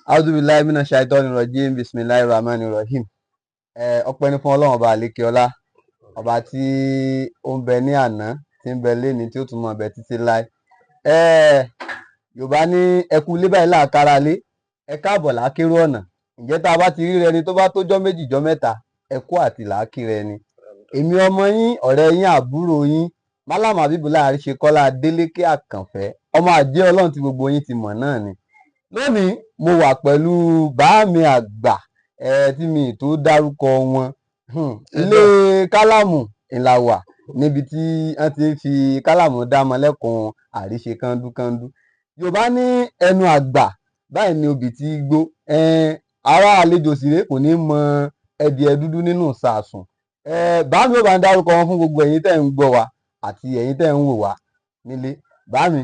A'udhu billahi minash shaitani rajim. Bismillahir rahmanir rahim. Ọpẹ́ ni fún Ọlọ́run ọba àlékè ọlá, ọba tí ó ń bẹ ní àná, tí ń bẹ léni, tí ó tún máa bẹ títí láé. Yorùbá ní ẹkú ilé báyìí láàkára lé, ẹ káàbọ̀ lákérò ọ̀nà. Ǹjẹ́ tá a bá ti rí ẹni tó bá tójọ́ 2 jọ́ 3, ẹkú àti làákìrẹ ni. Èmi ọmọ yín, ọ̀rẹ́ yín, àbúrò yín, Mallam Habibullah Àríṣekọ́lá Adélékè Àkànfẹ́, ọmọ àjẹ́ Ọlọ́run tí gbogbo yín ti mọ̀ náà ni. Lónìí mo wà pẹ̀lú bàámi àgbà tí mi tó dárúkọ wọn. Ilé Kálàmù ńlá wà níbi tí wọ́n ti ń fi kálàmù dámọ lẹ́kùn àríṣe kándúkándú. Yorùbá ní ẹnu àgbà báyìí ni obì tí gbó. Ará àlejò síré kò ní mọ ẹdìẹ dúdú nínú ìsasùn. Bàámi ò bá ń dárúkọ wọn fún gbogbo ẹ̀yin tẹ́ ń gbọ́ wa àti ẹ̀yin tẹ́ ń wò wá nílé. Bàámi,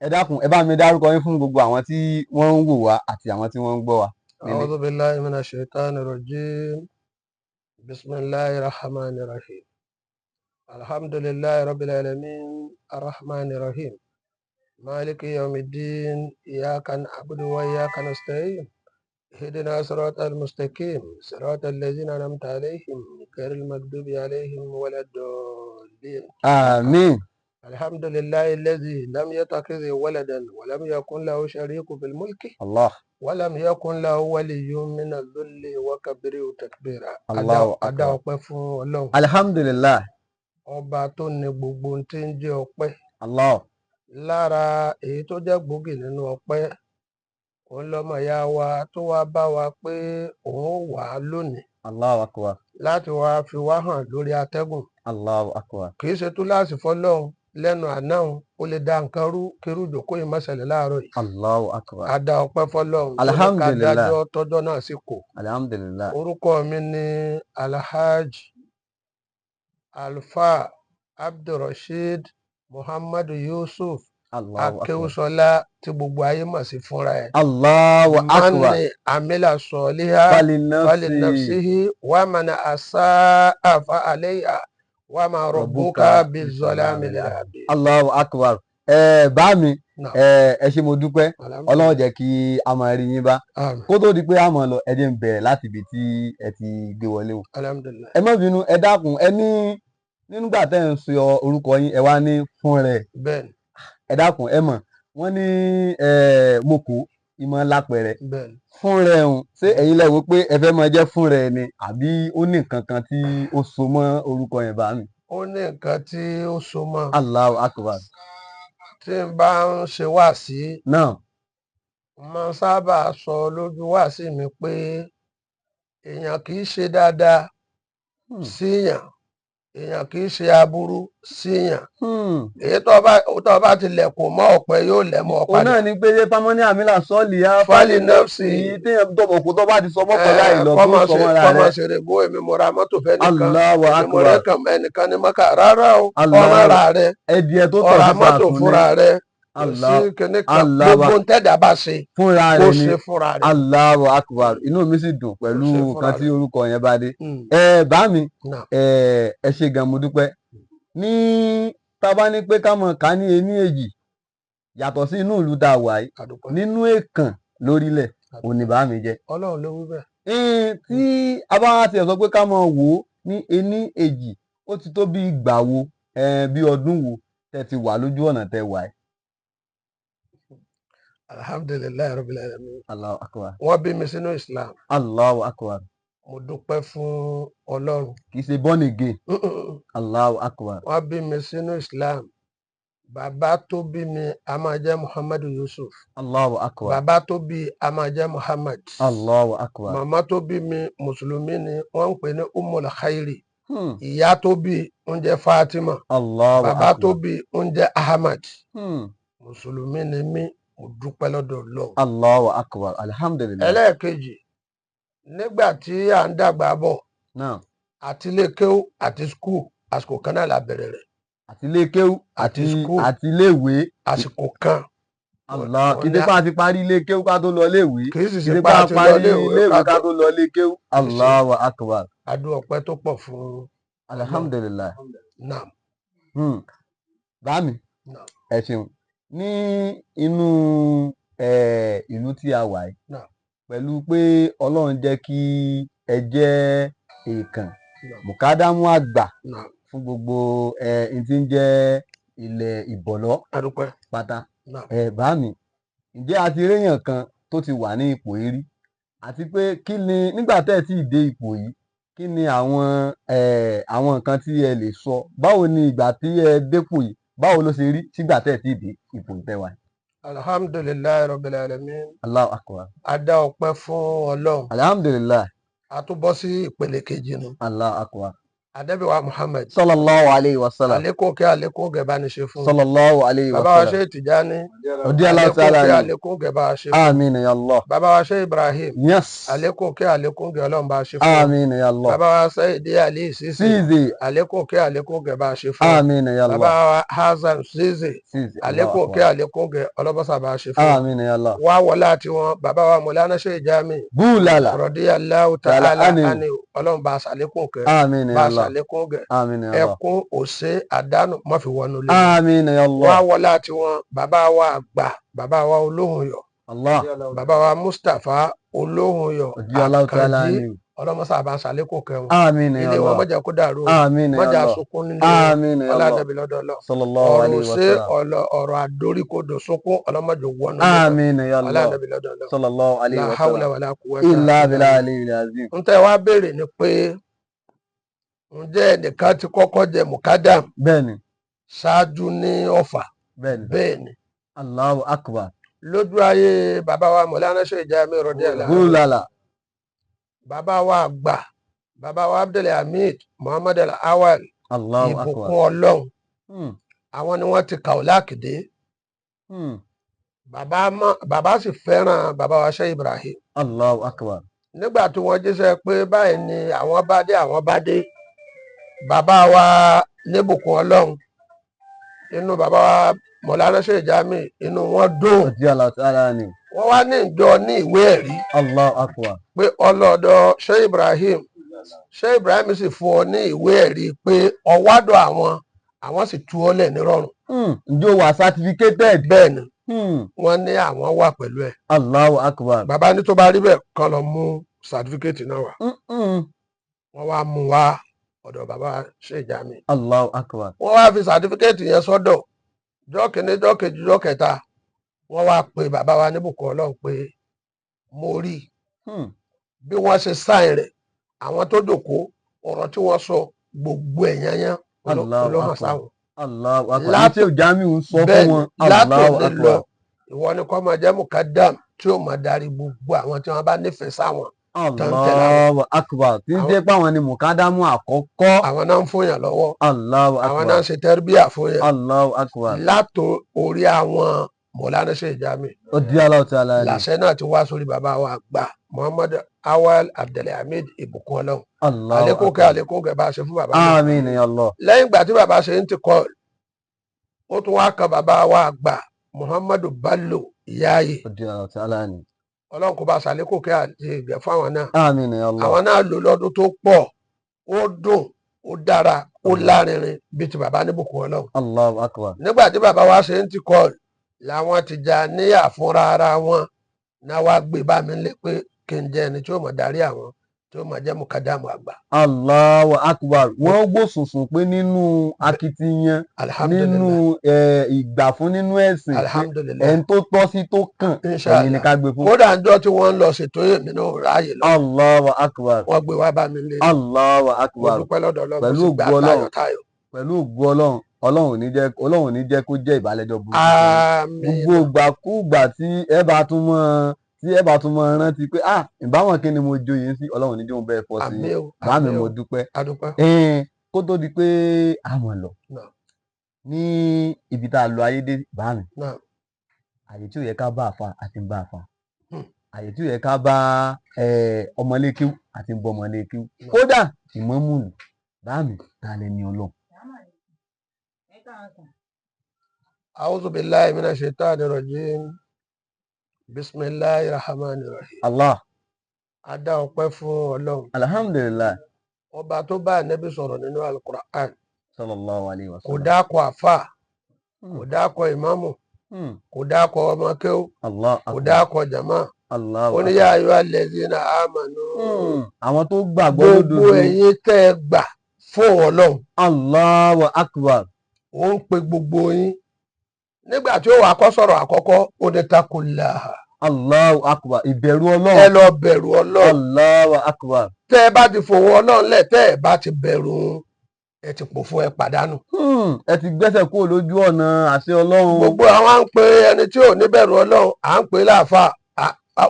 ẹ dákun, ẹ bá mi dárúkọ yín fún gbogbo àwọn tí wọ́n ń wò wá àti àwọn tí wọ́n ń gbọ́ wa nílé. A'udhu billahi minash shaitani rajim. Bismillahir rahmanir rahim. Alhamdulillahi rabbil alamin. Arrahmanir rahim. Maliki yawmiddin. Iyyaka na'budu wa iyyaka nasta'in. Ihdina siratal mustaqim. Siratal ladzina an'amta alayhim ghayril maghdubi alayhim waladdallin. Àmín. Alhamdulillahi alladhi lam yattakhidh waladan wa lam yakun lahu sharikun fil mulki. Allah. Wa lam yakun lahu waliyyun minadh dhulli wa kabbirhu takbira. Allahu A dá akbar. ọpẹ́ fún Ọlọ́run. Alhamdulillah. Ọba tó ní gbogbo ohun tí ń jẹ́ ọpẹ́. Allah. Lára èyí tó jẹ́ gbòógì nínú ọpẹ́, òun lọmọ ìyá wa tó wá bá wa pé òun ó wà á lónìí. Allahu akbar. Láti wá fi wá hàn lórí atẹ́gùn. Allahu akbar. Kì í ṣe túláàsì fọ́lọ́run lẹ́nu àná òun, ó lè dá nǹkan rú kírú ìjókòó yìí má ṣẹlẹ̀ láàárọ̀ yìí. Allahu akbar. A dá ọpẹ́ fọ́lọ́run tó ní ká Alhamdulillah. dájọ́ tọ́jọ́ náà sì kò. Alhamdulillah. Orúkọ mi ni Alhaji Alfa Abdulrasheed Muhammadu Yusuf Allahu akbar. Akéwúsọlá tí gbogbo ayé mọ̀ sí fúnra ẹ̀. Allahu akbar. Mani amila sọ̀líhà falinafsihi wa man asaa fa alayha wa ma rabbuka bizzalami lil abid. Allahu akbar. Bá mi, ẹ ṣé mo dúpẹ́. Ọlọ́run jẹ́ kí a máa rí yín bá. Kó tó di pé a máa lọ, ẹ jẹ́ n bẹ̀rẹ̀ láti ibi tí ẹ ti gbé wọlé o. Alhamdulillah. Ẹ má bínú, ẹ dákun, ẹ ní nígbà tẹ́ ń sọ orúkọ yín, ẹ wá ní fún rẹ̀. Bẹ́ẹ̀ni. Ẹ dákun, ẹ mọ̀, wọ́n ní moko ìmọ̀ lápẹ̀rẹ̀. Bẹ́ẹ̀ni. Fún rẹ̀ ń, ṣé ẹ̀yin lẹ wò pé ẹ fẹ́ máa jẹ́ fún rẹ̀ ni àbí ó ní nǹkan kan tí ó so mọ́ orúkọ yẹn bá mi? Ó ní nǹkan tí ó so mọ́. Allahu akbar. Tí n bá ń ṣe wáàsí, Náà. mo máa ń sábà sọ lójú wáàsí mi pé èèyàn kì í ṣe dáadáa síyàn, èèyàn kì í ṣe aburú síyàn. Èyí tó bá ti lẹ̀kùn mọ́ ọ̀pẹ yóò lẹ̀ mọ́ ọ Òun padà. náà ni pé ṣé Fámọ́ní Àmìlà sọ́ọ̀lì á Fálì nọ́ọ̀sì. Èyí téèyàn tó mọ̀ kó tó bá ti sọ mọ́ pẹ̀lú àìlọ́ tó sọ mọ́ra Kọ́mọ rẹ̀. ṣeré bó èmi mo ra mọ́tò fẹ́ nìkan. Allahu Èmi mo akbar. rẹ́ kàn ẹnìkan ní mọ́kà rárá o. Allah. Ọ̀rọ̀ ra rẹ̀. Ẹdìẹ tó tọ̀ Ọ̀rá sí mọ́tò sàásùn ni. fúnra rẹ̀. Kò Allah. sí kinní kan. Allah. Gbogbo ń tẹ́dà bá ṣe. Fúnra Kó rẹ̀ ni. ṣe fúnra rẹ̀. Allahu akbar. Inú mi sì dùn pẹ̀lú Kó ṣe fúnra nǹkan tí rẹ̀. orúkọ yẹn bá dé. Bá mi, ẹ ṣé gan mo dúpẹ́. Ní tá bá ní pé ká mọ̀ ká ní ení èjì yàtọ̀ sí inú ìlú tá a wà yìí, nínú èkàn lórílẹ̀ òun ni bá mi jẹ́. Ọlọ́run ló wí bẹ́ẹ̀. Tí a bá wá tiẹ̀ sọ pé ká mọ̀ wò ó ní ení èjì, ó ti tó bí ìgbà wo, bí ọdún wo tẹ́ ti wà lójú ọ̀nà tẹ́ wà yìí. Alhamdulillahi rabbil alamin. Allahu akbar. Wọ́n bí mi sínú Islam. Allahu akbar. Mo dúpẹ́ fún Ọlọ́run. Kì í ṣe born again. Allahu akbar. Wọ́n bí mi sínú Islam. Bàbá tó bí mi a máa jẹ́ Muhammadu Yusuf. Allahu akbar. Bàbá tó bí a máa jẹ́ Muhammad. Allahu akbar. Màmá tó bí mi Mùsùlùmí ni wọ́n ń pè ní Ummul Khairi. Ìyá tó bí ń jẹ́ Fatima. Allahu Bàbá akbar. tó bí ń jẹ́ Ahmad. Mùsùlùmí ni mí, mo dúpẹ́ lọ́dọ̀ Ọlọ́run. Allahu akbar. Alhamdulillah. Ẹlẹ́ẹ̀kejì, nígbà tí à ń dàgbà bọ̀, àti ilé kéwú àti skul, àsìkò kan náà la bẹ̀rẹ̀ rẹ̀. Àti ilé kéwú Àti skul. àti ilé ìwé. Àsìkò kan. Allah, kì í ṣe pé a ti parí ilé kéwú ká tó lọ ilé ìwé. Kì í sì Kì í ṣe ṣe pé pé a a ti lọ parí ilé ìwé ilé ìwé ká ká tó tó lọ ilé kéwú. Allahu akbar. A dú ọpẹ́ tó pọ̀ fún Alhamdulillah. Naam. Bá mi, Naam. ẹ ṣeun. Ní inú ìlú tí a wà yìí, Naam. Pẹ̀lú pé Ọlọ́run jẹ́ kí ẹ jẹ́ èèkàn mùkádámù àgbà fún gbogbo ẹ n tí ń jẹ́ ilẹ̀ Ìbọ̀lọ́ Adúpẹ́. pátá. Ẹ bá mi, ǹjẹ́ a ti réyàn kan tó ti wà ní ipò yìí rí? Àti pé kí ni nígbà tẹ́ ẹ tí ì dé ipò yìí, kí ni àwọn nǹkan tí ẹ lè sọ? Báwo ni ìgbà tí ẹ dépò yìí, báwo ló ṣe rí sígbà tẹ́ ẹ tí ì dé ipò tẹ́ wà yìí? Alhamdulillahi rabbil alamin. Allahu akbar. A dá ọpẹ́ fún Ọlọ́run. Alhamdulillahi. A tún bọ́ sí ìpele kejì nu. Allahu akbar. Ànábì wa Muhammad. Sallallahu alayhi wa sallam. Àlékún kí àlékún gẹ̀ bá ní ṣe fún. Sallallahu alayhi wa Bàbá wa sallam. ṣe Tìjání. Radiyallahu Àlékún ta'ala kí anhu. àlékún gẹ̀ bá ṣe fún. Àmín ya Allah. Bàbá wa ṣe Ibrahim. Yes. Àlékún kí àlékún gẹ̀ Ọlọ́run bá ṣe fún. Àmín ya Allah. Bàbá wa Sayyidi Ali Sisi. Sizi. Àlékún kí àlékún gẹ̀ bá ṣe fún. Àmín ya Bàbá Allah. wa Hasan Sisi. Sizi. Allahu Àlékún kí akbar. àlékún gẹ̀ ọlọ́bọ̀sà bá ṣe fún. Àmín ya Allah. Wá wọlé àti wọn bàbá wa Mọ̀lánà Ṣe Jami. Búlàlà. Radiyallahu Ta'ala ta'ala anhu. anhu. Ọlọ́run bá ṣàlékún kẹ́. Àmín Bá ya Allah. ṣàlékún gẹ̀. Àmín ya Allah. Ẹkún òṣè àdánù má fi wọnú lé. Àmín ya Wá Allah. wọlé àti wọn bàbá wa àgbà, bàbá wa Olóhunyọ̀, Allah. bàbá wa Mustapha Olóhunyọ̀ Radiyallahu ta'ala Àkànjí. anhu. Ọlọ́mọsà bá ṣàlékún kẹ́ wọn. Àmín ya Ilé wọn Allah. mọ̀jà kó dàrú o. Àmín ya Mọ̀jà Allah. sunkún nílé wọn. Àmín ya Ọlá Allah. Ànábì lọ́dọ̀ Ọlọ́run. Sallallahu Ọ̀rọ̀ alayhi wa òṣè sallam. ọ̀rọ̀ àdóríkodò sunkún ọlọ́mọdé wọnú ilé wọn. Àmín ya Ọlá Allah. Ànábì lọ́dọ̀ Ọlọ́run. Sallallahu alayhi La wa hawla sallam. wala quwwata Illa illa billahi billah. aliyyil azim. Ń tẹ́ wá béèrè ni pé ǹjẹ́ ẹnìkan ti kọ́kọ́ jẹ mukadam Bẹ́ẹ̀ni. ṣáájú ní Ọ̀fà? Bẹ́ẹ̀ni. Bẹ́ẹ̀ni. Allahu akbar. Lójú ayé bàbá wa Mọ̀lánà Sheikh Jami radiyallahu anhu. Búlàlà. Bàbá wa àgbà, bàbá wa Abdulhamid Muhammad Al-Awal. Allahu Ìbùkún akbar. Ọlọ́run. Àwọn ni wọ́n ti Kaolack dé. Bàbá sì fẹ́ràn bàbá wa Sheikh Ibrahim. Allahu akbar. Nígbà tí wọ́n jíṣẹ́ pé báyìí ni àwọn bá dé, àwọn bá dé, bàbá wa níbùkún Ọlọ́run, inú bàbá wa Mọ̀lánà Sheikh Jami inú wọn dùn. Radiyallahu ta'ala anhu. Wọ́n wá ní ìjọ ní ìwé ẹ̀rí Allahu akbar. pé ọlọ́dọ̀ Sheikh Ibrahim, Sheikh Ibrahim sì fún ọ ní ìwé ẹ̀rí pé ọwádọ̀ àwọn, àwọn sì tú ọ lẹ̀ nírọ̀rùn. Ǹjẹ́ o wà certificated? Bẹ́ẹ̀ ni, wọ́n ní àwọn wà pẹ̀lú ẹ̀. Allahu akbar. Bàbá ní tó bá rí bẹ́ẹ̀, kán lọ mú sàtífíkẹ́tì náà wá. Wọ́n wá mú wá ọ̀dọ̀ bàbá Sheikh Jami. Allahu akbar. Wọ́n wá fi sàtífíkẹ́tì yẹn sọ́dọ̀. Jọ́ kìíní, jọ́ kejì, jọ́ kẹta, wọ́n wá pe bàbá wa níbùkún Ọlọ́run pé mo rí bí wọ́n ṣe sáìn rẹ̀, àwọn tó jòkó, ọ̀rọ̀ tí wọ́n sọ gbogbo ẹ̀ yányán Allahu ló hàn akbar. sáwọn. Allahu akbar. Látò Ní Sheikh Jami ń sọ fún bẹ́ẹ̀ wọn. ni, Allahu látòní lọ akbar. ìwọ ni kó máa jẹ́ mukadam tí ó máa darí gbogbo àwọn tí wọ́n bá nífẹ̀ẹ́ sáwọn tó ń tẹ̀lé àwọn. Allahu akbar. Tí ń jẹ́ pé àwọn ni mùkádámù àkọ́kọ́. Àwọn náà ń fún yàn lọ́wọ́. Allahu Àwọn akbar. náà ń ṣe tẹ́rbíà fún yàn. Allahu akbar. Látò orí àwọn Mọ̀lánà Sheikh Jami Radiyallahu ta'ala anhu. làṣẹ náà ti wá sórí bàbá wa àgbà Muhammad Awal Abdulhamid Ìbùkún Ọlọ́run. Allahu Àlékún kẹ́ akbar. àlékún kẹ́ bá a ṣe fún bàbá náà. Àmín ya Allah. Lẹ́yìn ìgbà tí bàbá ṣe ń ti kọ́, ó tún wá kan bàbá wa àgbà Muhammadu Bello Yayi. Radiyallahu ta'ala anhu. Ọlọ́run kó bá ṣàlékún kẹ́ àti ìgbẹ́ fáwọn náà. Àmín ya Allah. Àwọn náà lò lọ́dún tó pọ̀, ó dùn, ó dára, ó lárinrin bíi ti bàbá níbùkún Ọlọ́run. Allahu akbar. Nígbà tí bàbá wa ṣe ń ti kọ́, làwọn Tìjàníyà fúnra ara wọn náà wá gbé bá mi lé pé kí n jẹ́ ẹni tí ó mọ̀ darí àwọn, tí ó mọ̀ jẹ́ mukadamu àgbà. Allahu akbar. Wọ́n wò sùnsùn pé nínú akitiyan, Alhamdulillahi. nínú ìgbà fún nínú ẹ̀sìn, Alhamdulillahi. ẹni tó tọ́ sí tó kàn, Inshallah. ẹ̀yin ni ká gbé fún. Kódà ńjọ́ tí wọ́n ń lọ ṣètò èmi náà ráàyè lọ. Allahu akbar. Wọ́n gbé wá bá mi lé. Allahu Mo akbar. dúpẹ́ lọ́dọ̀ Ọlọ́run, mo Pẹ̀lú sì gbà ògo Ọlọ́run. tayọ̀tayọ̀. Pẹ̀lú ògo Ọlọ́run, Ọlọ́run ò ní jẹ́ kó jẹ́ ìbálẹ́jọ́ burúkú fún yín. Àmín. Gbogbo ìgbàkúùgbà tí ẹ bá tún mọ́ rántí pé ah, ìbáwọn kí ni mo joyè sí, Ọlọ́run ò ní jẹ́ òun bẹ́ẹ̀ fọ́ sí Àmín yín. o. Bá mi Àmín mo o. dúpẹ́. Adúpẹ́. Kó tó di pé a mọ̀ lọ Náà. ní ibi tá a lọ ayé dé, bá mi. Náà. Àyè tí ò yẹ ká bá àfa àti ń bá àfa. Àyè tí ò yẹ ká bá ọmọlékéwú àti ń bọ ọmọlékéwú. Kódà ìmámù nù, bá mi, ta lẹni Ọlọ́run? A'udhu billahi minash shaitani rajim. Bismillahir rahmanir rahim. Allah. A dá ọpẹ́ fún Ọlọ́run. Alhamdulillah. Ọba tó bá Ànábì sọ̀rọ̀ nínú Al-Qur'an. Sallallahu alayhi wa Kò sallam. dákọ̀ àfà, kò dákọ̀ ìmáàmù, kò dákọ̀ ọmọ kéwú, Allah kò akbar. dákọ̀ jàmá. Allahu Ó ní akbar. يا أيها الذين آمنوا. Àwọn tó gbàgbọ́ Gbogbo lódodo. ẹ̀yin tẹ́ ẹ gbà fún Ọlọ́run. Allahu akbar. Ó ń pe gbogbo yín. Nígbà tí ó wà kọ́ sọ̀rọ̀ àkọ́kọ́, ó ní اتقوا الله. Allahu akbar, ìbẹ̀rù Ẹ Ọlọ́run. lọ bẹ̀rù Ọlọ́run. Allahu akbar. Tẹ́ ẹ bá ti fòun Ọlọ́run lẹ̀, tẹ́ ẹ bá ti bẹ̀rù òun, ẹ ti pòfo, ẹ pàdánù. Ẹ ti gbẹ́sẹ̀ kúrò lójú ọ̀nà àṣẹ Ọlọ́run. Gbogbo àwọn à ń pe ẹni tí ò ní bẹ̀rù Ọlọ́run, à ń pe láàfáà,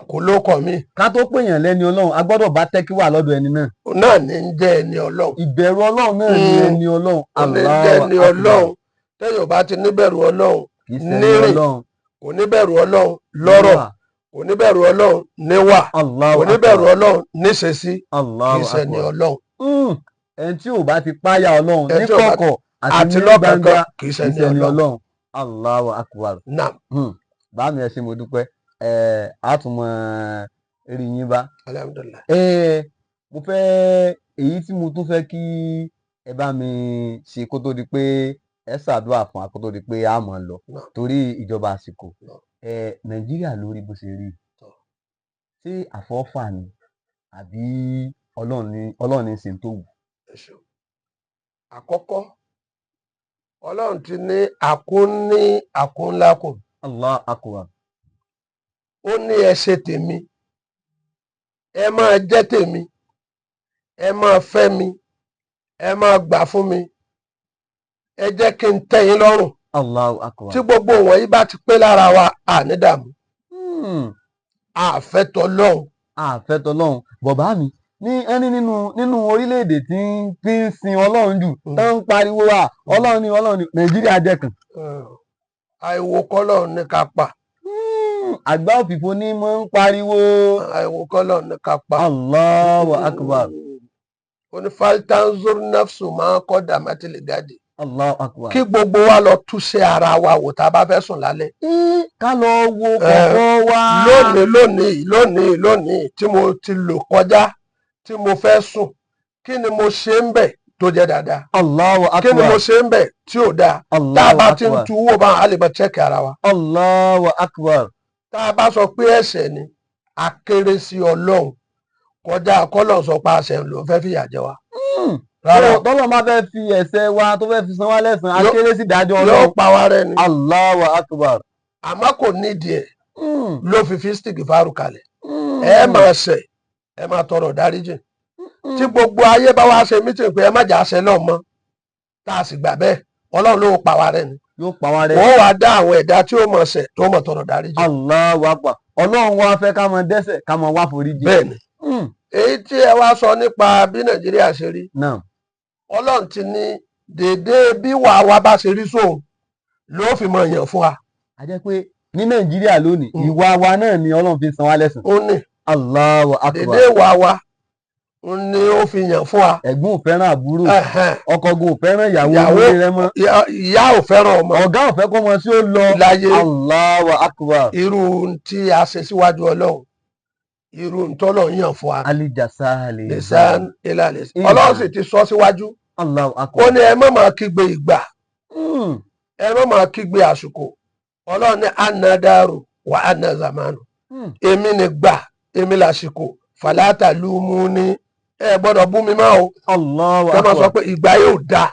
kò lóko mi. Ká tó pèèyàn lẹ́ni Ọlọ́run, a gbọ́dọ̀ bá tẹ́kíwà lọ́dọ̀ ẹni náà. Náà ní ń jẹ́ ẹni Ọlọ́run. Ìbẹ̀rù Ọlọ́run náà ni ẹni Ọlọ́run. Ó ní ń jẹ́ Allahu ẹni akbar. Ọlọ́run. Tẹ́yìn ò bá ti níbẹ̀rù Ọlọ́run Kì í ṣẹni nírìn, Ọlọ́run. kò níbẹ̀rù Ọlọ́run lọ́rọ̀, Níwà. kò níbẹ̀rù Ọlọ́run níwà, Allahu kò níbẹ̀rù akbar. Ọlọ́run níṣesí, kì Allahu í ṣẹni akbar. Ọlọ́run. Ẹni tí ò bá ti páyà Ọlọ́run Ẹni ní tí ò bá kọ̀kọ̀ àti àti ní lọ́kànkan gbangba, kì í kì í ṣẹni ṣẹni Ọlọ́run. Ọlọ́run. Allahu akbar. Naam. Bá mi, ẹ ṣé, mo dúpẹ́. Ẹ á tún mọ rí yín bá. Alhamdulillahi. Ẹ mo fẹ́ èyí tí mo tún fẹ́ kí ẹ bá mi ṣe kó tó di pé ẹ ṣàdúrà fún wa, kó tó di pé a mọ̀ lọ Naam. torí ìjọba àsìkò. Naam. Ẹ Nàìjíríà lórí bó ṣe rí, ṣé àfọwọ́fà ni àbí Ọlọ́run ní ṣe tó wù? Ẹ ṣeun. Àkọ́kọ́, Ọlọ́run ti ní àkúnní àkúnlákùn. Allah akbar. Ó ní ẹ ṣe tèmi, ẹ máa jẹ́ tèmi, ẹ máa fẹ́ mi, ẹ máa gbà fún mi, ẹ jẹ́ kí n tẹ́ yín lọ́rùn. Allahu akbar. Tí gbogbo wọ̀nyí bá ti pé lára wa, à ní dààmú. Àfẹ́tọ̀ lọ́hùn. Àfẹ́tọ̀ lọ́hùn. Bọ̀bá mi ní ẹni nínú orílẹ̀-èdè tí ń sin Ọlọ́run jù, tó ń pariwo wa Ọlọ́run ni, Ọlọ́run ni, Nàìjíríà jẹ́ kan. Àìwò kọ́lọ́run ní ká pa. Àgbá òfìfo ní mọ́ ń pariwo. Àìwò kọ́lọ́run ní ká pa. Allahu akbar. Ó ní فلتنظر نفس ما قدمت لغد. Allahu akbar. Kí gbogbo wa lọ túnṣe ara wa wò tá a bá fẹ́ sùn lálẹ́. Ká lọ wo kọ̀ọ̀kan wa. Lónìí lónìí lónìí lónìí tí mo ti lò kọjá, tí mo fẹ́ sùn, kí ni mo ṣe ń bẹ̀ tó jẹ́ dáadáa? Allahu Kí ni mo akbar. ṣe ń bẹ̀ tí ò dáa? Tá a Allahu bá ti ń akbar. tu owó bá a lè mọ check ara wa. Allahu akbar. Tá a bá sọ pé ẹ̀ṣẹ̀ ni, a kéré sí Ọlọ́run kọjá kọ́lọ̀ sọ pé àṣẹ ló fẹ́ fìyà jẹ wa. Rárá. Tọ́lọ́ máa fẹ́ fi ẹ̀ṣẹ̀ wa tó fẹ́ fi san wá lẹ́san, Yóò- akéré sí ìdájọ́ Yóò Ọlọ́run. pa wá rẹ́ ni. Allahu akbar. Àmọ́ kò nídìí ẹ̀ ló fi استغفار kalẹ̀. Ẹ máa ṣẹ̀, ẹ máa tọrọ dáríjì. Tí gbogbo ayé bá wá ṣe meeting pé ẹ má jà ṣe náà mọ́, tá a sì gbà bẹ́ẹ̀, Ọlọ́run ló pa wá rẹ́ ni. Yóò pa wá rẹ́. Wọ́n wá dá àwọn ẹ̀dá tí ó mọ̀ ṣẹ̀ tó mọ̀ tọrọ dáríjì. Allahu akbar. Ọlọ́run wá fẹ́ ká máa dẹ́ṣẹ̀, ká máa wá foríjì. Bẹ́ẹ̀ ni. Èyí tí ẹ wá sọ nípa bí Nàìjíríà ṣe rí, Náà. Ọlọ́run ti ní déédéé bí wàá wa bá ṣe rí sóun ló fi mọ̀ yàn fún wa. A jẹ́ pé ní Nàìjíríà lónìí, ìwà wa náà ni Ọlọ́run fi san wá lẹ́san. Ó ní Allahu akbar. déédéé ìwà wa ní ó fi yàn fún wa. Ẹ̀gbọ́n ò fẹ́ràn àbúrò, ọkọ gan ò fẹ́ràn ìyàwó Ìyàwó. orí rẹ mọ́. Ìyá ò fẹ́ràn ọmọ. Ọ̀gá ò fẹ́ kọ́ ọmọ sí ó lọ. Láyé. Allahu akbar. Irú tí a ṣe síwájú Ọlọ́run, irú ntọ́lọ̀ yàn fún wa. Alijasa لسان إلى لسان. Ọlọ́run sì ti sọ síwájú. Allahu Ó akbar. ní ẹ má máa kígbe ìgbà, ẹ má máa kígbe àsìkò. Ọlọ́run ní أنا الدهر وأنا الزمان. Èmi ni gbà, èmi làsìkò. فلا تلوموني, ẹ gbọ́dọ̀ bú mi mọ́ o. Allahu Kẹ́ máa sọ akbar. pé ìgbà yóò da,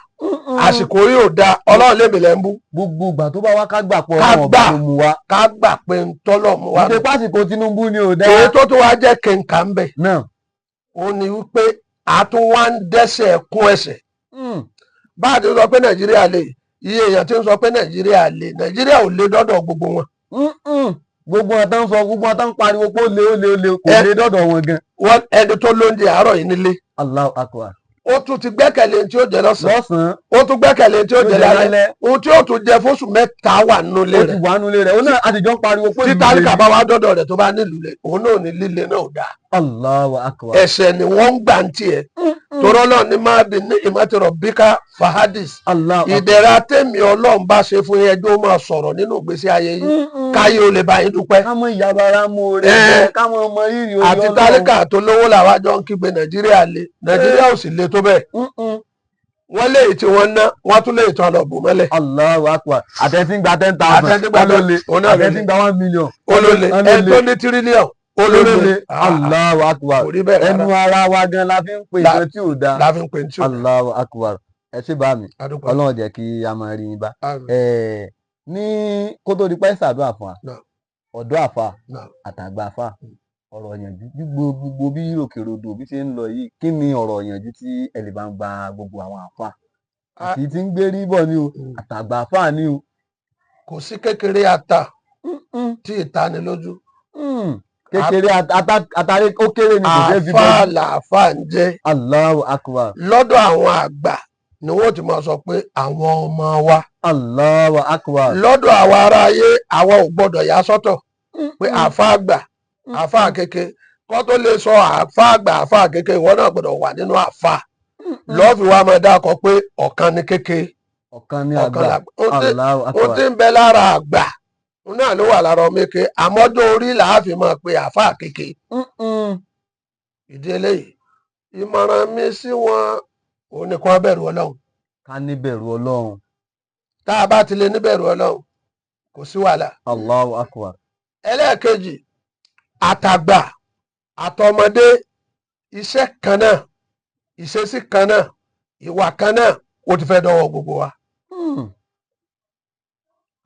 àsìkò yóò da, Ọlọ́run lèmi lẹ́ ń bú. Gbogbo ìgbà tó bá wá, ká gbà pọ̀ Ká Ọlọ́run ọba gbà. ló mú wa. Ká gbà pé ń tọ́lọ̀ mú wa. Ìṣe pásìkò Tinubu ni ò dáa. Èyí tó tún wá jẹ́ kẹ̀ǹkà ń bẹ̀, Náà. ó ní wípé a tún wá ń dẹ́sẹ̀ kún ẹ̀ṣẹ̀. Bá a ti sọ pé Nàìjíríà lè, iye èèyàn tí ń sọ pé Nàìjíríà lè, Nàìjíríà ò lè dọ́dọ̀ gbogbo wọn. Gbogbo wọn tán sọ, gbogbo wọn tán pariwo pé ó lé, ó lé, ó lé, kò lé dọ́dọ̀ wọn gan. Wọn ẹni tó lóúnjẹ àárọ̀ yìí nílé, Allahu akbar. ó tún ti gbẹ́kẹ̀lé tí ó jẹ lọ́sàn-án, Lọ́sàn-án. ó tún gbẹ́kẹ̀lé tí ó Ó jẹ jẹ lálẹ́, lálẹ́. ohun tí ó tún jẹ fóṣù 3 wà nínú ilé Ó ti rẹ̀. wà nulẹ̀ rẹ̀, ó náà àtijọ́ ń pariwo pé Tí ìlú tálíkà le. bá wá dọ́dọ̀ rẹ̀ tó bá nílùú lé, òun náà ní líle náà ò dáa. Allahu akbar. Ẹ̀ṣẹ̀ ni wọ́n ń gbà ń tiẹ̀ torọ́ náà ní ما بنعمة ربك فحدث. Allahu akbar. Ìdẹ̀ra tèmi Ọlọ́run bá ṣe fún yẹn, ẹjọ́ máa sọ̀rọ̀ nínú ìgbésí ayé yín, káyé ó lè bá yín dúpẹ́. Ká mọ ìyàbára mú oore jẹ, ká mọ ọmọ rírì orí Àti Ọlọ́run. tálíkà tó lówó làwa jọ ń kígbe Nàìjíríà le, Nàìjíríà ò sì le tó bẹ́ẹ̀. Wọ́n léyìí tí wọ́n ná, wọ́n tún léyìí tí wọ́n lọ bò mọ́lẹ̀. Allahu akbar. Àtẹ̀tí ń gba 10,000, Àtẹ̀tí ń gba ó ló le. òun náà ló Àtẹ̀tí le. ń gba 1 million, Ó ló le. ó ló Ẹni le. tó ní tírílíọ̀n, Ó ló le. Olóle. Allahu akbar. Kò rí bẹ́ẹ̀ Ẹnu rárá. ara wa gan la fi ń pè nǹkan tí ò dáa. La fi ń pè ní tí ò dáa. Allahu akbar. Ẹ ṣé bá mi. Adúpẹ́. Ọlọ́run jẹ́ kí a máa rí yín bá. Àmín. Ní kó tó di pẹ́ ṣàdúrà fún wa, Náà. ọ̀dọ́ àfa Náà. àtàgbà àfa, ọ̀rọ̀ ìyànjú gbogbo gbogbo bí òkè rodò bí ṣe ń lọ yìí, kí ni ọ̀rọ̀ ìyànjú tí ẹ lè bá ń gba gbogbo àwọn àfa àti tí ń gbé rí bọ̀ ni o, àtàgbà àfa ni o? Kò sí kékeré ata tí ìtanilójú. Kékeré atare ó kéré ni kò ṣeé fi Àáfàá bọ́jú. làáfàá ń jẹ́. Allahu akbar. Lọ́dọ̀ àwọn àgbà ni wọ́n ti máa sọ pé àwọn ọmọ wa. Allahu akbar. Lọ́dọ̀ àwọn ará ayé, àwa ò gbọ́dọ̀ yà sọ́tọ̀ pé àáfàá àgbà, àáfàá kéke. Kó tó lè sọ àáfàá àgbà, àáfàá kéke, ìwọ náà gbọ́dọ̀ wà nínú àáfàá lọ́ọ̀fì wa máa dákọ̀ pé ọ̀kan ní kéke, ọ̀kan ní ọ̀kan àgbà. làgbà. Allahu Ohun akbar. tí ń bẹ lára àgbà òun náà ló wà lára ọmọ èké, àmọ́jọ́ orí làáfi máa pe àáfàá kéke. Ìdí eléyìí, ìmọ̀ràn mi sí wọn òun ni kí wọ́n bẹ̀rù Ọlọ́run. Ká níbẹ̀rù Ọlọ́run. Tá a bá ti lè níbẹ̀rù Ọlọ́run, kò sí wàhálà. Allahu akbar. Ẹlẹ́ẹ̀kejì, àtàgbà àtọmọdé, iṣẹ́ kan náà, ìṣesí kan náà, ìwà kan náà, ó ti fẹ́ dọ́wọ́ gbogbo wa.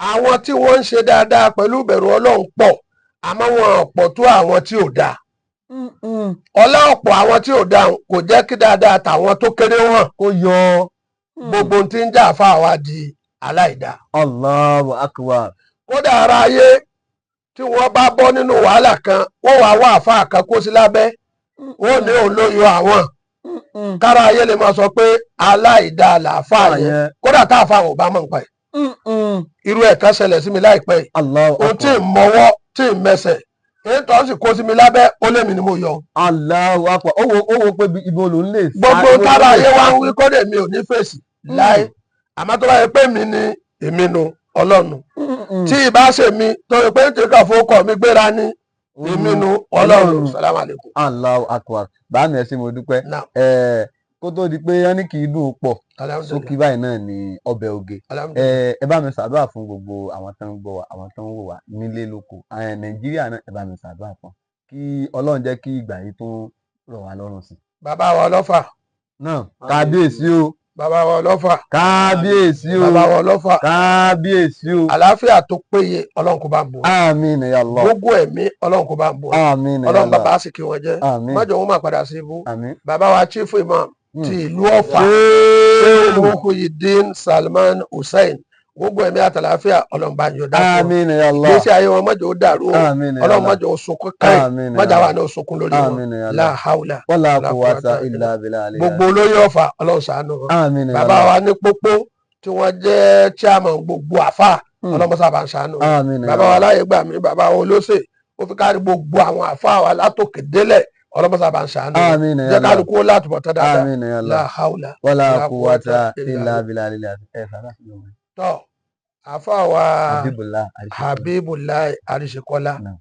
Àwọn tí wọ́n ń ṣe dáadáa pẹ̀lú ìbẹ̀rù Ọlọ́run pọ̀, àmọ́ wọn ò pọ̀ tó àwọn tí ò dáa. Ọlá ọ̀pọ̀ àwọn tí ò dáa kò jẹ́ kí dáadáa tàwọn tó kéré hàn. Kó yọ. Gbogbo ohun tí ń jà fáwa di aláìdáa. Allahu akbar. Kódà ara ayé, tí wọ́n bá bọ́ nínú wàhálà kan, wọ́n wàá wá àfáà kan kó sí lábẹ́, wọ́n ní òun ló yọ àwọn, kára ayé lè máa sọ pé aláìdáa làáfáà yẹn, kódà tá àfáà ò bá mọ̀ nípa ẹ̀. Irú ẹ̀ kan ṣẹlẹ̀ sí mi láìpẹ́ yìí. Allahu Ohun tí akbar. ń mọwọ́ tí ń mẹsẹ̀, èyí tó sì kó sí mi lábẹ́, ó lémi ni mo yọ. Allahu akbar. Ó wo pé ibo ló ń lè sá. Gbogbo Ibo ló tára lè ayé sá wa ń sí. wí, kódà mi ò ní fèsì láé, àmọ́ tó bá yẹ pé mi ni èmi nu Ọlọ́run, tí ìbá ṣe mi tó yẹ pé nítorí kan fowókọ mi gbéra ní èmi nu Ọlọ́run. Salamu alaikum. Allahu akbar. Bàá mi, ẹ ṣé, mo dúpẹ́. Náà. Kó tó di pé wọ́n ní kì í dùn pọ̀, Alhamdulillah. sókí báyìí náà ni ọbẹ̀ oge. Alhamdulillah. Ẹ bá mi ṣàdúrà fún gbogbo àwọn tó ń gbọ́ wa, àwọn tó ń wò wá nílé lóko, Nàìjíríà náà, ẹ bá mi ṣàdúrà fún kí Ọlọ́run jẹ́ kí ìgbà yìí tó rọ̀ wá lọ́rùn sí. Bàbá wa ọlọ́fà. Náà, kábíyèsí o. Bàbá wa ọlọ́fà. Kábíyèsí o. Bàbá wa ọlọ́fà. Kábíyèsí o. Àlàáfíà tó péye, Ọlọ́run kó bá ń bò. Àmín ya Allah. Gbogbo ẹ̀mí, Ọlọ́run kó bá ń bò. Àmín ya Ọlọ́run Allah. bàbá sì kí wọn jẹ́. Àmín. Májọ wọn máa padà sí ibú. Àmín. Bàbá wa chief imam ti ìlú Ọ̀fà, Ṣéèwù. Muhyiddin Salman Hussein, gbogbo ẹ̀mí àtàlàáfíà, Ọlọ́run bá ń yọ̀dá fún wọn. Àmín ya Allah. Gbèsè ayé wọn, mọ́jọ ó dàrú o. Àmín ya Ọlọ́run Allah. mọ́jọ ó sunkún káyìn. Àmín ya Mọ́jà Allah. wà ní ó sunkún lórí wọn. Àmín ya La Allah. hawla wala la quwwata quwwata illa billahi. Gbogbo olóyè Ọ̀fà, Ọlọ́run ṣàánú wọn. Àmín ya Bàbá Allah. wa ní pópó tí wọ́n jẹ́ chairman gbogbo àfà, ọlọ́mọsá bá ń ṣàánú wọn. Àmín ya Bàbá wa Allah. láyé gbà mí, bàbá wa olóṣè, ó fi kárí gbogbo àwọn àfà wa látòkè délẹ̀, ọlọ́mọsá bá ń ṣàánú wọn. Àmín ya Jẹ́ Allah. kálukú ó látúbọ̀ tán dáadáa. Àmín ya Allah. La hawla wala wala quwwata quwwata illa billahi. Ẹ sàrà. Tọ́ àfà wa Habibullah Àríṣekọ́lá. Habibullah Àríṣekọ́lá, Naam.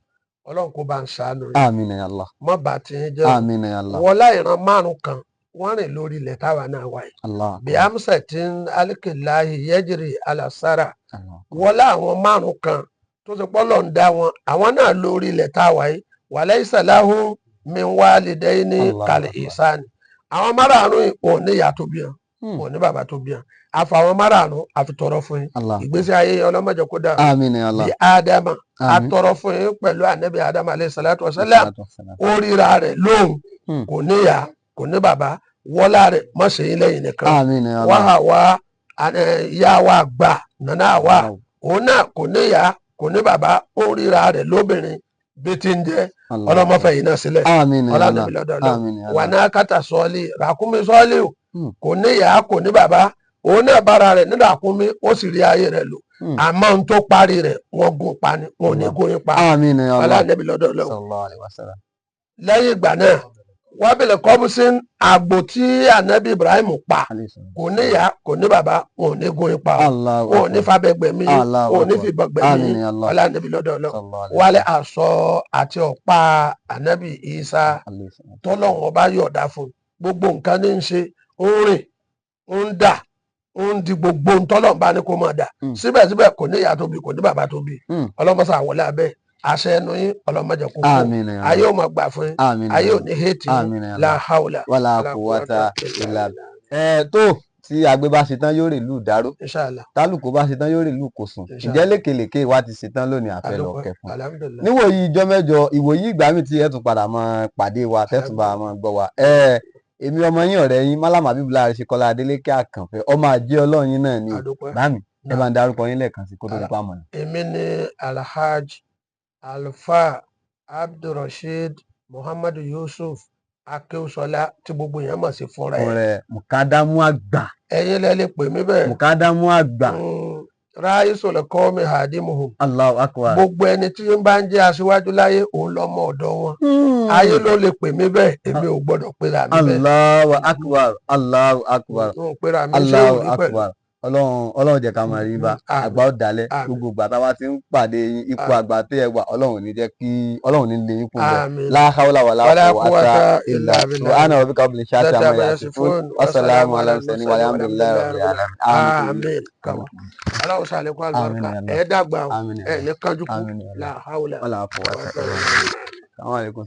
Ọlọ́run kó bá ń ṣàánú yín. Àmín ya Allah. Mọ́ bá ti ń jẹ́. Àmín ya Allah. Wọlá ìran márùn kan wọ́n rìn lórí ilẹ̀ táwa náà wáyé, Allah. bí amsatin alikilahi yẹjìrì alasara. Allah. Wọlá àwọn márùn kan tó ti pọ́lọ̀ ń dá wọn, àwọn náà lórí ilẹ̀ táwa yìí, wàlẹ́ ìsàláhù min walidayni Allah kal Akbar. ihsani. Àwọn márààrún yìí, wọn ò ní ìyá tó bí wọn, wọn ò ní bàbá tó bí wọn. Àfàwọn márààrún àfitọrọ fún yín. Allah. Ìgbésí ayé yẹn, ọlọ́mọdé kó dà. Àmín ya Allah. Bí Ádámà, Àmín. atọrọ fún yín pẹ̀lú ànábì Ádámà alayhi salatu wa salam. Salatu wassalam. Ó ríra rẹ̀ lóhùn, kò níyà, kò ní bàbá. Wọ́lá rẹ̀, má ṣe yín lẹ́yìn nìkan. Àmín ya Allah. Wàhà wa ìyá wa gbà nana wa, òun náà kò níyà, kò ní bàbá, ó ríra rẹ̀ lóbìnrin bí ti ń jẹ́. Allah. Ọlọ́mọfẹ́ yìí náà sílẹ̀. Àmín ya Allah. Ọlọ́nàbí lọ́dọ̀ lọ. Àmín ya Wà Allah. náà kàtà sọ́ọ́lì ràkúnmí sọ́ọ́lì o, kò níyà, kò ní bàbá, òun náà bára rẹ̀ ní ràkúnmí, ó sì rí ayé rẹ̀ lò. Àmọ́ ohun tó parí rẹ̀, wọ́n gún pa ni, wọn ò ní gún yín pa. Àmín ya Allah. Ọlọ́nàbí lọ́dọ̀ lọ. Sallallahu alaihi wasallam. Lẹ́yìn ìgbà náà, wọ́n bẹ̀rẹ̀ kọ́bùsí àgbò tí ànábì Ibrahim pa, Alayhi salatu. kò níyà, kò ní bàbá, wọn ò ní gún yín pa o. Allahu Wọn ò ní akbar. fàbẹ́gbẹ̀mí yín, Allahu wọn ò ní akbar. fìbọn gbẹ̀mí Àmín yín. ya Allah. Ọlọ́nàbí lọ́dọ̀ lọ. Sallallahu alaihi Wálé wasallam. aṣọ àti ọ̀pá ànábì Isa Alayhi salatu. tọ́lọ́run ọba yọ̀ọ̀dá fún un. Gbogbo nǹkan ní ń ṣe, ó ń rìn, ó ń dà, ó ń di gbogbo ohun tọ́lọ́run bá ní kó máa dà. Síbẹ̀síbẹ̀, kò ní ìyá tó bí, kò ní bàbá tó bí. Ọlọ́mọsà wọlé abẹ́. Àṣẹ ẹnu yín ọlọ́mọdé kò kú. Àmín ya Ayé Allah. ò máa gbà fún yín. Àmín ya Ayé ò Allah. ní hétì yín. Àmín ya La Allah. hawla Wala wala quwwata quwwata illa illa billah. ẹ tó tí àgbẹ̀ bá ṣe tán yóò rè lù dáró, Inshallah. tálùkù bá ṣe tán yóò rè lù kò sùn. Ǹjẹ́ Inshallah. lékelèké wa ti ṣe tán lónìí, àfẹ́ lọ Adúpẹ́. kẹfún. Alhamdulillah. Níwòyí ijọ́ mẹ́jọ, ìwòyí ìgbà mi tí ẹ tún padà mọ pàdé wa, tẹ́tùn bá mọ gbọ́ wa. Ẹ èmi ọmọ yín, ọ̀rẹ́ yín, Málàmá Bíbélà Àríṣekọ́lá Adélékè Àkànfẹ́, ọmọ àjẹ́ Ọlọ́run yín náà ni o. Adúpẹ́. Bámi, ẹ Náà. bá ń darúkọ yín lẹ́ẹ̀kan sí kó tó di pàmò ni. Èmi ni Alhaj Alfa Abdulrasheed Muhammadu Yusuf Akéwùsọlá, tí gbogbo èèyàn mọ̀ sí fúnra ẹ̀. Ọ̀rẹ́ mùkádámù àgbà. Ẹ̀yin lẹ lè pè mí bẹ́ẹ̀. Mùkádámù àgbà. Ráyísù lè kọ́ mi hàdímuhum. Allahu akbar. Gbogbo ẹni tí ń bá ń jẹ́ aṣíwájú láyé, òun lọ́mọ ọ̀dọ̀ wọn. Ayé ló lè pè mí bẹ́ẹ̀, èmi ò gbọ́dọ̀ pera mi bẹ́ẹ̀. Allahu akbar, Allahu akbar. N ò pera mi ṣé Allahu ò rí pẹ̀lú. akbar. Ọlọ́run, Ọlọ́run jẹ́ ká máa rí bá. Àmín. Àgbà ó dalẹ̀. Àmín. Gbogbo ìgbà tá a bá ti ń pàdé yín, ipò Àmín. àgbà tẹ́ ẹ wà, Ọlọ́run ò ní jẹ́ kí Ọlọ́run ní lè yín kún bẹ́ẹ̀. Àmín. La hawla wala Wala quwwata quwwata illa illa billah. Subhana rabbika rabbil izzati Zati amma amma yasifun yasifun. wa salamun Wassalamu ala ala al-mursalin walhamdulillahi rabbil alamin. Àmín. Àmín. Kàwá. Aláwọ̀ sàlékún Àmín àlùbáríkà. ya Allah. Ẹ dàgbà o. Àmín ya Ẹ Allah. ní kánjú kú. Àmín ya Allah. La hawla Wala quwwata quwwata illa illa billah. billah. Assalamu alaikum.